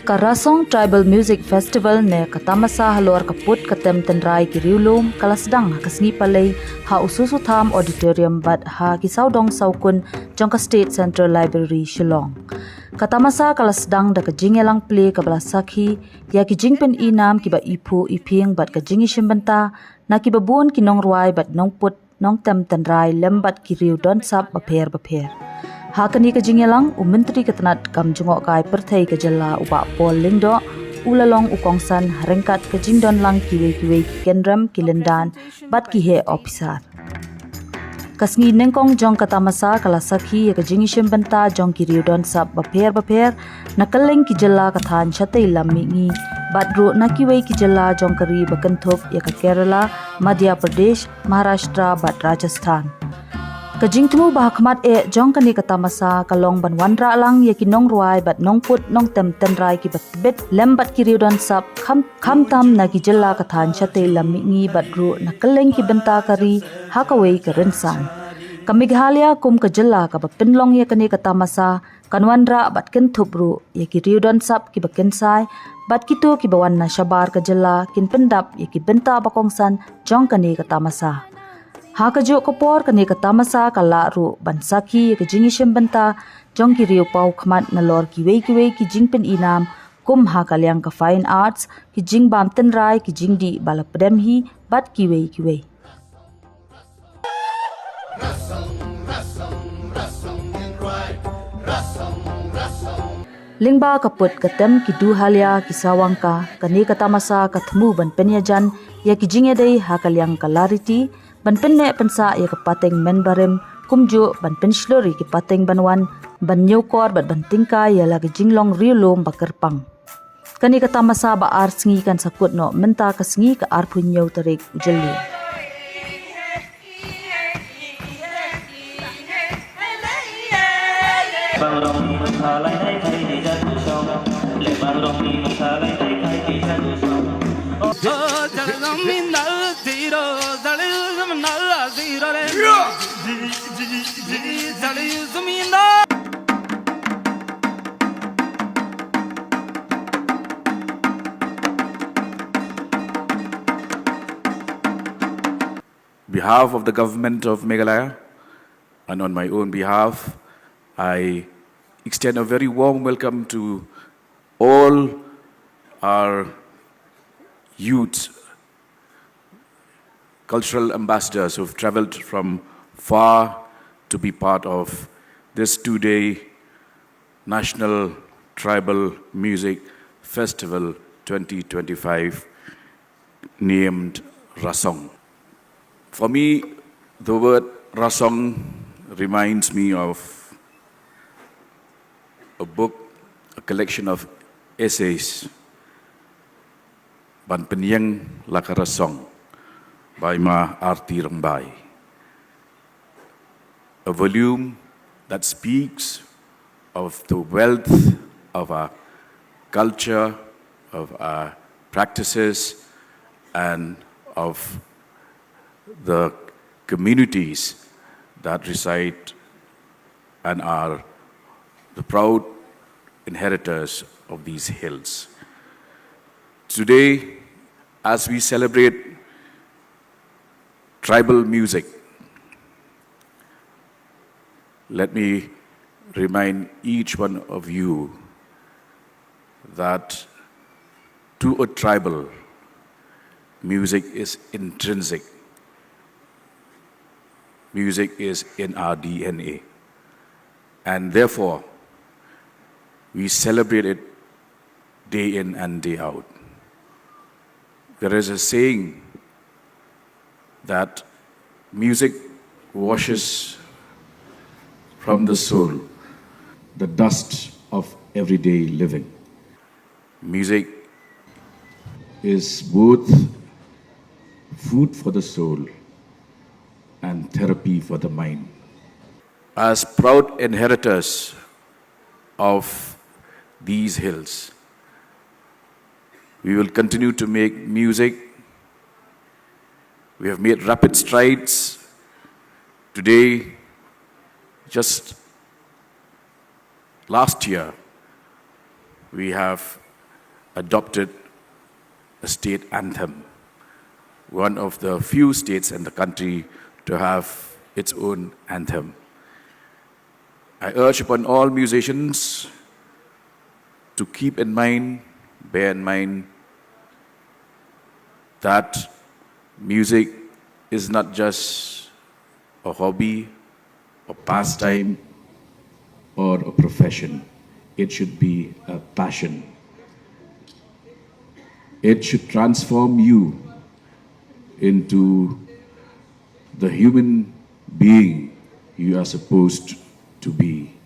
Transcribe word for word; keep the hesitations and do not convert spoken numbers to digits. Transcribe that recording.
Ka Rasong Tribal Music Festival ne ka tamasa halor ka put ka tem tynrai ki riewlum ka la sdang ha ka sngi Palei ha u Soso Tham Auditorium bad ha ki sawdong sawkun jong ka State Central Library Shillong. Ka tamasa ka la sdang da ka jingïalang plie kaba la sakhi ïa ki jingpyni nam kiba iphuh iphieng bad ka jingïashim bynta na kiba bun ki nongrwai bad nongput nongtem tynrai lem bad ki riew don sap bapher bapher. Ha kane ka jingïalang, u Myntri ka tnat kam jngohkai pyrthei ka jylla u Bah Paul Lyngdoh u la long u kongsan ha ryngkat ka jingdon lang kiwei kiwei ki kynrem, ki lyndan bad ki heh ophisar. Ka sngi nyngkong jong ka tamasa ka la sakhi ïa ka jingïashim bynta jong ki riew don sap bapher bapher na kylleng ki jylla ka thaiñ shatei lam mihngi bad ruh na kiwei ki jylla jong ka ri ba kynthup ïa ka Kerala, Madhya Pradesh, Maharashtra bad Rajasthan. Ka jingthmu ba ha khmat eh jong kane ka tamasa ka long ban wanrah lang ïa ki nongrwai bad nongput nongtem tynrai kiba tbit lem bad ki riew don sap kham khamtam na ki jylla ka thaiñ shatei lam mihngi bad ruh na kylleng ki bynta ka ri ha kawei ka rynsan. Ka Meghalaya kum ka jylla kaba pynlong ïa kane ka tamasa kan wanrah bad kynthup ruh ïa ki riew don sap kiba kynsai bad kito kiba wan na shabar ka jylla kin pyndap ïa ki bynta ba kongsan jong kane ka tamasa. Ha kajuh ka por kane ka tamasa ka lah ruh ban sakhi ïa ka jingïashim bynta jong ki riew paw khmat nalor kiwei kiwei ki jingpyni nam kum ha ka liang ka fine arts, ki jingbam tynrai, ki jingdih ba la pdem hi bad kiwei kiwei. Lyngba ka put ka tem ki duhalia ki sawang ka, kane ka tamasa ka thmu ban pynïajan ïa ki jingïadei ha ka liang ka lariti, ban pynneh pynsah ïa ka pateng mynbarim, kumjuh ban pynshlur ïa ki pateng ban wan ban ñiewkor bad ban tyngkai ïa la ka jinglong riewlum ba kyrpang. Kane ka tamasa ba ar sngi kan sa kut noh mynta ka sngi ka arphew hynñiew tarik u Jylliew. Behalf of the government of Meghalaya and on my own behalf, I extend a very warm welcome to all our youth cultural ambassadors who've traveled from far to be part of this two-day National Tribal Music Festival twenty twenty-five, named Rasong. For me, the word Rasong reminds me of a book, a collection of essays, Ban Pynïeng La Ka Rasong, by Ma Arti Rymbai. A volume that speaks of the wealth of our culture, of our practices, and of the communities that reside and are the proud inheritors of these hills. Today, as we celebrate tribal music, let me remind each one of you that to a tribal, music is intrinsic. Music is in our D N A. And therefore, we celebrate it day in and day out. There is a saying that music washes from the soul the dust of everyday living. Music is both food for the soul and therapy for the mind. As proud inheritors of these hills, we will continue to make music. We have made rapid strides. Today, just last year, we have adopted a state anthem, one of the few states in the country to have its own anthem. I urge upon all musicians to keep in mind, bear in mind, that music is not just a hobby, a pastime, or a profession. It should be a passion. It should transform you into the human being you are supposed to be.